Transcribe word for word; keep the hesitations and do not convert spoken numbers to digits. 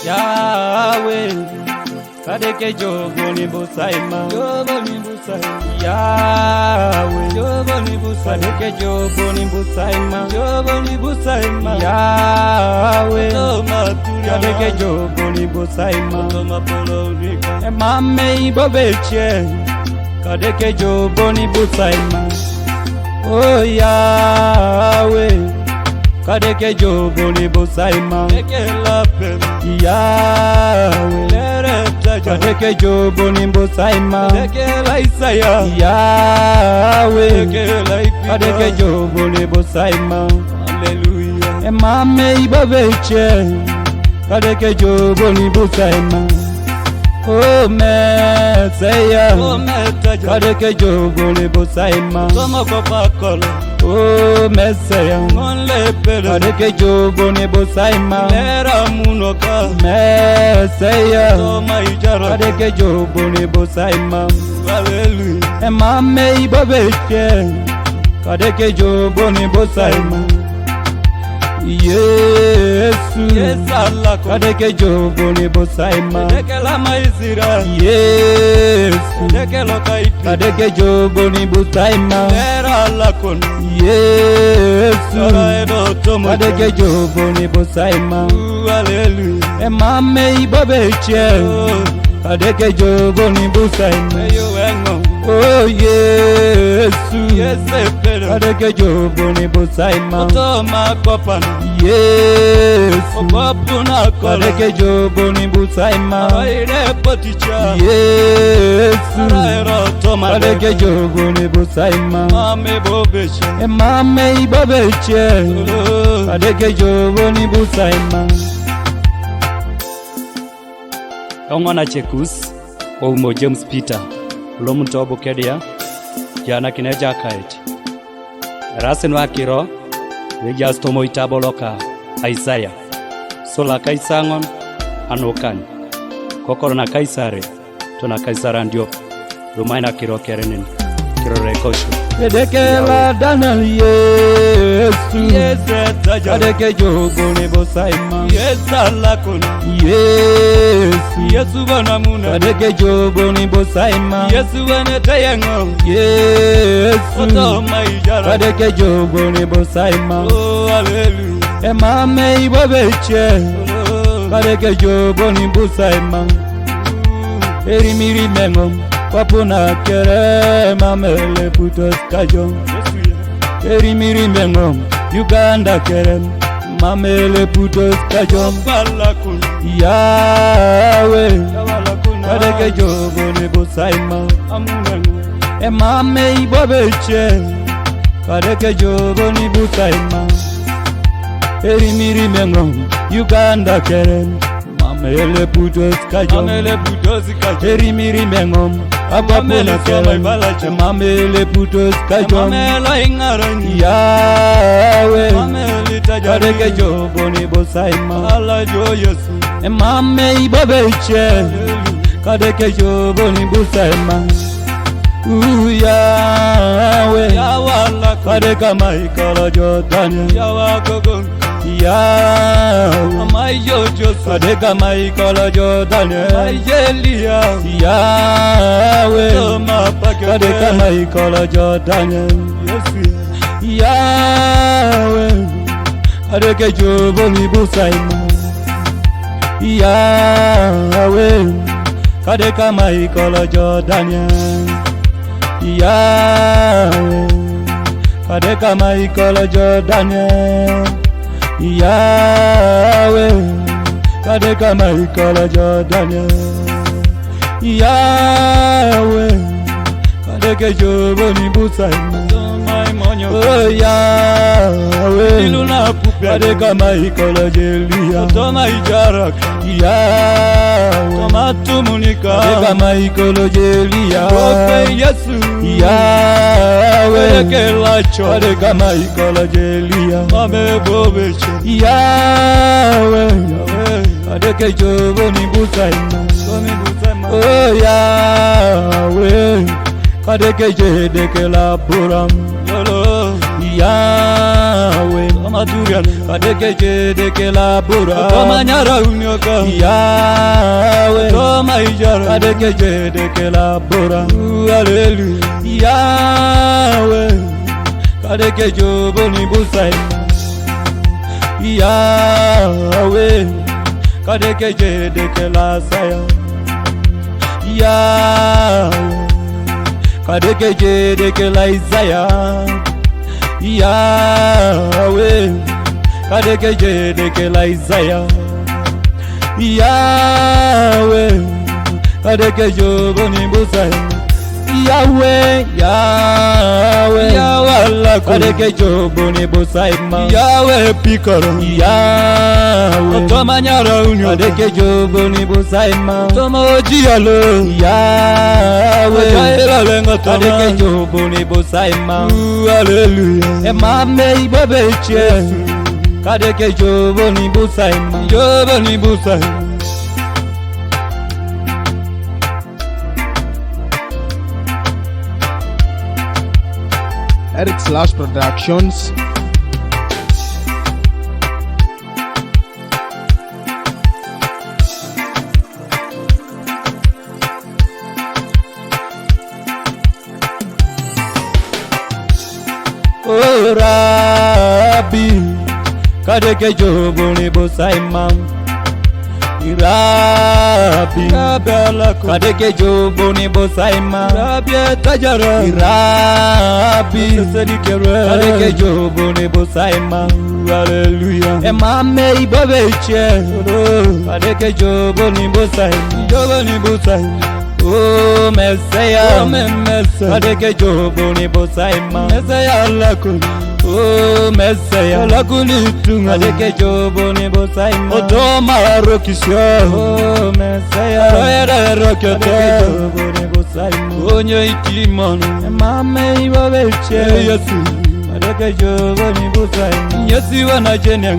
Yahweh, kadeke jobo ni busaima. Jobo ni busaima. Yahweh, jobo ni busaima. Kadeke jobo ni busaima. Jobo ni busaima. Yahweh, toma turia. Kadeke jobo ni busaima. Toma polo ulika. E mame ibobeche. Kadeke jobo ni busaima. Oh Yahweh, kadeke jobo ni busaima. Deke la pena. Yahweh, lere taja. Kadeke jobo ni busaima. Deke la Isaya. Yahweh, deke la Ipita. Kadeke jobo ni busaima. Hallelujah. E mame ibobeche. Kadeke jobo ni busaima. Oh Messiah. Oh Messiah. Kadeke jobo ni busaima. Toma kopa kolo. Oh Messiah. Ngonle pele. Kadeke jobo ni busaima. Lera munoka. Messiah. Toma ijara. Kadeke jobo ni busaima. Hallelujah. E mame ibobeche. Kadeke jobo ni busaima. Yesu. Yesu alako. Kadeke jobo ni busaima. Deke la maizira. Yesu. Deke lo kaipi. Kadeke jobo ni busaima. Era alako. Yesu. Ara edo tomo. Kadeke jobo ni busaima. Ooh, hallelujah. E mame ibobeche. Oh. Kadeke jobo ni busaima. Eyo engo. Oh Yesu. Yes, e pele. Kadeke jobo ni busaima. Toma kopana. Yesu. Kopuna kola. Kadeke jobo ni busaima. Aire poticha. Yesu. Ara ero toma. Kadeke jobo ni busaima. Mame bobeche. E mame ibobeche. Oh. Kadeke jobo ni busaima. Ong'ona chekus, oumo James Peter, ulo muto Bukedia, jana kine jakait. Rasin wakiro, wejas tomo itabo loka Isaiah. Sola kaisang'on, anukan. Kokoro na Kaisare, to na Kaisare andiop. Lumaina kiro kerenin, kiro rekosho. Edeke la Daniel Yesu. Yes, e taja. Kadeke jobo ni busaima. Yes, alakon. Yesu. Yesu bana muna. Kadeke jobo ni busaima. Yesu bana tayango. Yesu. Oto maijara. Kadeke jobo ni busaima. Oh, hallelujah. E mame ibobeche. Oh. Kadeke jobo ni busaima. Erimiri mengo, wapuna kere, mamele putos kajo. Erimiri mengo, Uganda kere, mamele putos kajo. Yahweh, kadeke jobo ni busaima. E mame ibobeche, kadeke jobo ni busaima. Erimiri mengo, Uganda kere. Mamele putos kajo. Mamele putos kajo. Erimiri mengo. Apapuna mamele kere. Soma ibalacho. Mamele putos kajo. Mamele ingarani. Yahweh. Mamele tajari. Kadeke jobo ni busaima. Ala jo Yesu. E mame ibobeche. Hallelujah. Kadeke jobo ni busaima. Ooh, Yahweh. Yahweh alako. Kadeke maikolo jo Daniel. Yahweh agogo. Yahweh. Amai jo Joseph. Kadeke maikolo jo Daniel. Amai Elia. Yahweh. Toma pakete. Kadeke maikolo jo Daniel. Yesu. Yahweh. Kadeke jobo ni busaima. Yahweh. Kadeke maikolo jo Daniel. Yahweh, kadeke maikolo jo Daniel. Yahweh, kadeke maikolo jo Daniel. Yahweh, kadeke jobo ni busaima. Oh Yahweh, kadeke maikolo jo Elia. Yahweh. Toma tumunika. Kadeke maikolo jo Elia. Ope Yesu. Yahweh. Kadeke lacho. Kadeke maikolo jo Elia. Mame bobeche. Yahweh. Yahweh. Kadeke jobo ni busaima. Jobo ni busaima. Oh Yahweh. Kadeke jedeke la Abraham. Lolo. Yahweh. Aturian, kadeke jedeke la bora. Toma nyara unyoka. Yahweh. Toma ijara. Kadeke jedeke la bora. Hallelujah. Yahweh. Kadeke jobo ni busai. Yahweh. Kadeke jedeke la saya. Yahweh. Kadeke jedeke la Isaiah. Yahweh. Kadeke jedeke la Isaiah. Yahweh. Kadeke jobo ni busai. Yahweh, Yahweh. Yahweh Allah. Kadeke jobo ni busai ma. Yahweh pikoro. Yahweh. Otoma nyara unyo. Kadeke jobo ni busai ma. Toma ojialo. Yahweh. Ojaela lengo toma. Kadeke jobo ni busai ma. Ooh, hallelujah. Emame ibobeche. Kadeke jobo ni busai ma. Jobo ni busai. Eric Slash Productions. Oh, Rabbi, kadeke jobo ni busai ma. Rabbi, Rabbi alako. Kadeke jobo ni busai ma. Rabbi tajara. Rabbi, sesedi kere. Kadeke jobo ni busai ma. Hallelujah. Emame ibobeche. Kadeke jobo ni busai. Jobo ni busai. Oh, Messiah. Oh, me Messiah. Kadeke jobo ni busai ma. Messiah lako. Oh, Messiah. Lako ni tunga. Kadeke jobo ni busai ma. Otoma rokisyo. Oh, Messiah. Royera rokete. Kadeke jobo ni busai ma. Onyo itimon. Emame ibobeche. Yesu. Kadeke jobo ni busai ma. Yesu wana jenya.